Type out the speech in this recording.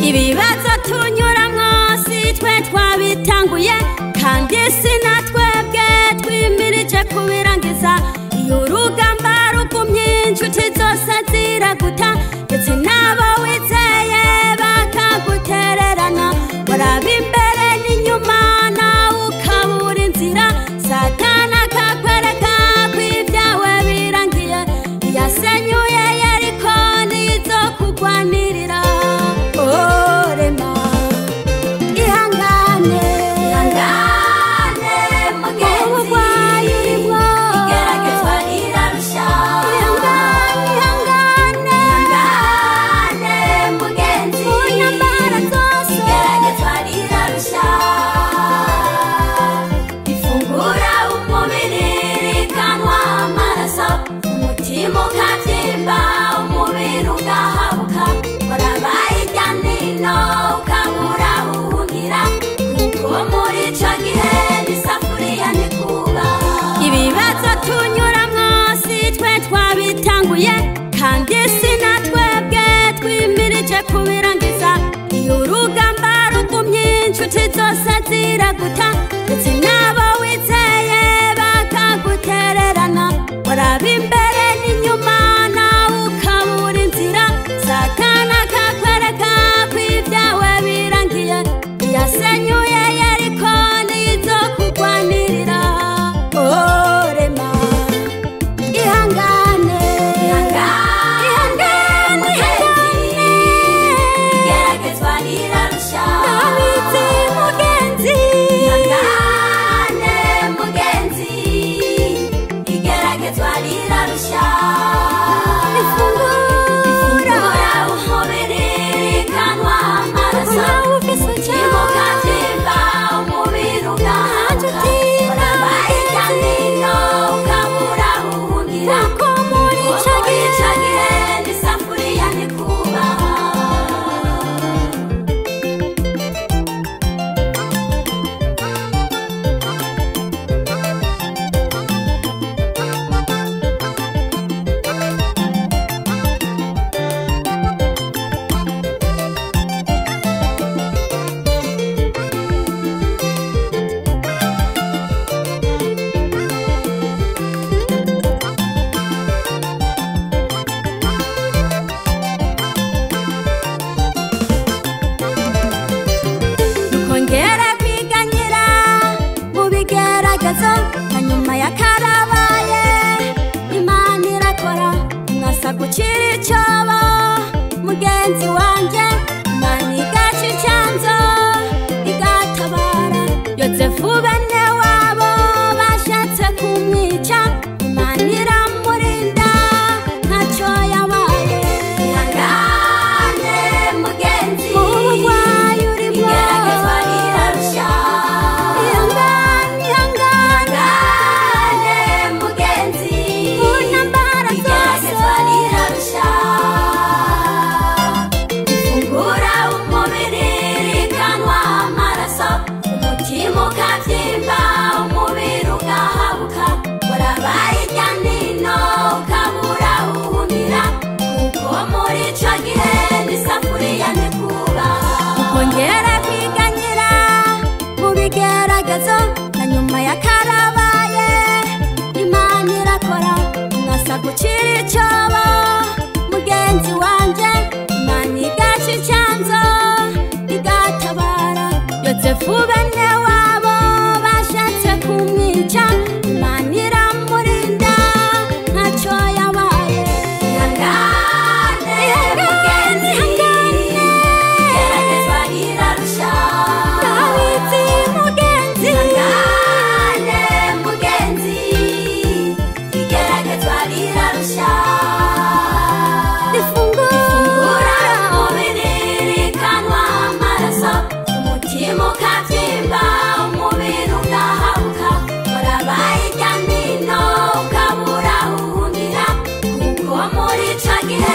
Ibibazo tunyuramwo si twe twabitanguye, kandi si na twebwe twimirije kubirangiza. Iyo urugamba rugumye inshuti zose ziraguta, ndetse n'abo wizeye bakagutererana. Waraba imbere n'inyuma nawe ukabura inzira, Satani akakwereka ko ibyawe birangiye. Iyasenyuye Yeriko nizo kugwanirira. Orema ihangane, Ihangane mugenzi, uburwayi urimwo, igeragezwa rirarusha. Ihangane, ihangane, Ihangane mugenzi, mu ntambara zose, igeragezwa rirarusha. Ifungura umubiri rikanwa amaraso, umutima ukabyimba, umubiri ugahabuka. Waraba hirya nino ukabura aho uhungira, kuko muri ico gihe n'isafuriya ntikuba. Ibibazo tunyuramwo si twe twabitanguye, kandi si na twebwe twimirije kubirangiza. Iyo urugamba rugumye inshuti zose ziraguta, ndetse n'abo wizeye bakagutererana. Waraba imbere n'inyuma nawe ukabura inzira, Satani akakwereka ko ibyawe birangiye. Iyasenyuye Yeriko nizo kugwanirira. Orema ihangane, Ihangane mugenzi, igeragezwa rirarusha. Ndabizi mugenzi, Ihangane mugenzi, igeragezwa rirarusha. Ifungura Ifungura umubiri rikanwa amaraso, nawe ufise umutima ukabyimba, umubiri ugahabuka. Utinda Uraba hirya nino ukabura aho uhungira, kuko muri kuko ico muri gihe ico gihe n'isafuriya ntikuba. Nukongera kwiganyira mu bigeragezo, hanyuma yakarabaye Imana irakora. Mwasa gucira icobo mugenzi wanje, Imana igaca icanzo igatabara. Yozefu bene wabo bashatse kumwica, Imana iramurinda ntacyo yabaye. Ihangane mugenzi, Mu burwayi urimwo, igeragezwa rirarusha. Ihangane, ihangane, Ihangane mugenzi, mu ntambara zose, igeragezwa rirarusha. Ifungura umubiri rikanwa amaraso, umutima ukabyimba, umubiri ugahabuka. Waraba hirya nino ukabura aho uhungira, kuko muri ico gihe n'isafuriya ntikuba. Ukongera kwiganyira mu bigeragezo, na nyuma yakarabaye Imana irakora. Mwasa gucira icobo mugenzi wanje, Imana igaca icanzo igatabara. Yozefu bene wabo bashatse kumwica, Imana iramurinda ntacyo yabaye. Ihangane Ihangane, mugenzi, ihangane, igeragezwa rirarusha. Ndabizi mugenzi, Ihangane mugenzi, igeragezwa rirarusha. Ifungura Ifungura umubiri rikanwa amaraso, umutima ukabyimba, umubiri ugahabuka. Waraba hirya nino ukabura aho uhungira, kuko muri ico gihe